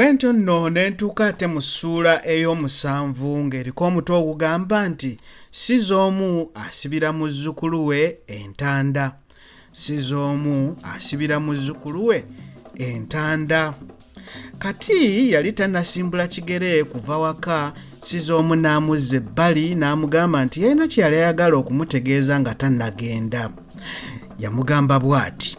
Bwe ntyo nno ne ntuuka ate mu ssuula ey'omusanvu ng'eriko omutwe ogugamba nti Sizoomu asibira muzzukulu we entanda. Sizoomu asibira muzzukulu we entanda. Kati yali tannasimbula kigere kuva waka, Sizoomu n'amuzza ebbali n'amugamba nti yalina kye yali ayagala okumutegeeza nga tannagenda. Yamugamba bw'ati.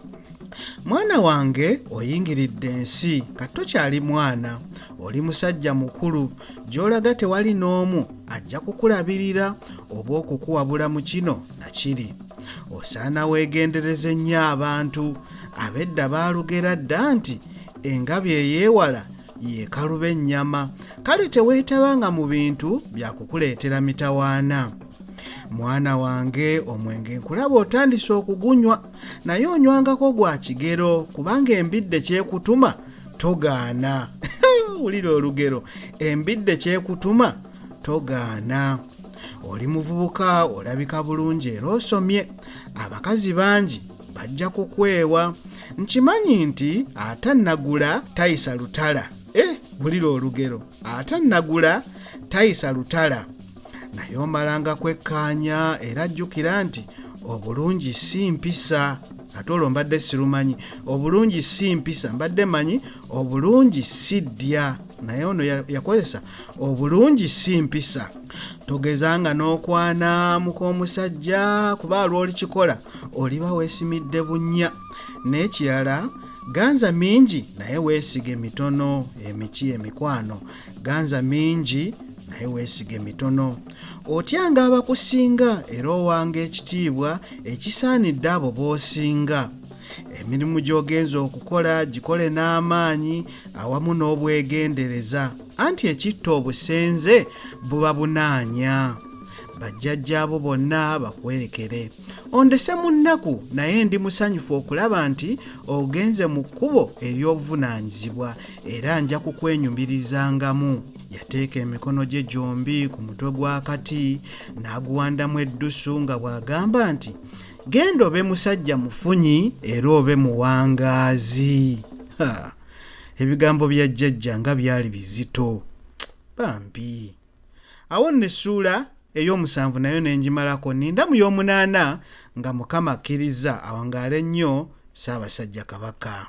Mwana wange oyingiridde ensi kati tokyali mwana, oli musajja mukulu, gy'olaga tewali n'omu ajja kukulabirira oba okukuwabula mu kino na kiri. Osaana weegendereze nnyo abantu. Ab'edda baalugera dda nti engabi eyeewala y'ekaluba ennyama, kale teweetabanga mu bintu bya kukuleetera mitawaana. Mwana wange omwenge nkulaba otandise okugunywa naye onywangako gwa kigero kubanga embidde kyekutuma togaana. Wulira olugero, embidde kyekutuma togaana. Oli muvubuka olabika bulungi era osomye, abakazi bangi bajja kukwewa. Nkimanyi nti atannagula tayisa lutala. Eh, wulira olugero, atannagula tayisa lutala. Naye omalanga kwekkaanya era jjukira nti obulungi si mpisa. Ate olwo mbadde sirumanyi. Obulungi si mpisa. Mbadde manyi obulungi si ddya. Naye ono yakozesa obulungi si mpisa. Togezanga n'okwana muk'omusajja kuba lw'olikikola oliba weesimidde bunnya. N'ekirala ganza mingi naye weesige mitono emiki emikwano. Ganza mingi naye weesige mitono. Otyanga abakusinga era owanga ekitiibwa ekisaanidde abo b'osinga. Emirimu gy'ogenze okukola gikole n'amaanyi awamu n'obwegendereza anti ekitta obusenze buba bunaanya. Bajjajjaabo bonna bakuwerekere. Ondese mu nnaku naye ndi musanyufu okulaba nti ogenze mu kkubo ery'obuvunaanyizibwa era nja kukwenyumirizangamu. Yateeka emikono gye gyombi ku mutwe gwa Kati n'aguwandamu eddusu nga bw'agamba nti, Genda obe musajja mufunyi era obe muwangaazi. Ha! Ebigambo bya jjajja nga byali bizito! Bambi. Awo nno essuula ey'omusanvu nayo ne ngimalako, nninda mu y'omunaana nga Mukama akkirizza. Awangaale nnyo Ssaabasajja Kabaka.